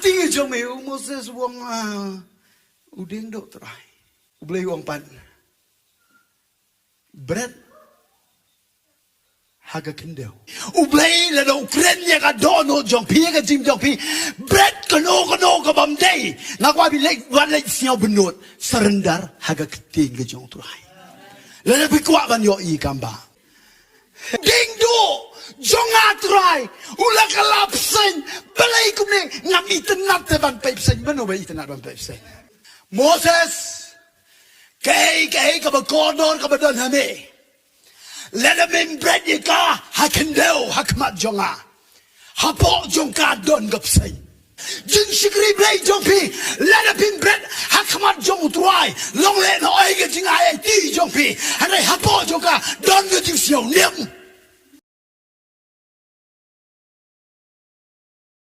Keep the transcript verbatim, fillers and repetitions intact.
Ïa jong me u Moses u ong, ah, u dieng duh Trai. U Blei u ong pat, bret ha ka khyndew. U Blei lada u kren ïa ka dohnud jong phi, ïa ka jingim jong phi, bret kano kano ka bym dei, nga kwah phi leit, wan leit sngewbha nud, surrender ha ka ktien ka jong u Trai. Lada phi kwah ban ïohi kam ba dieng duh jong nga Trai, u la kylla bseiñ. Balei kumne? Ngam itynnad te ban peit bseiñ. Mano ba itynnad ban peit bseiñ? Moses, kaei kaei kaba kordor kaba don ha me, lada mem bret ïa ka ha khyndew ha khmat jong nga, hapoh jong ka don ka bseiñ. Jingshakri Blei jong phi, lada phim bret ha khmat jong u Trai, long lehnohei ka jingaiti jong phi, hynrei hapoh jong ka don ka jingsngewniam.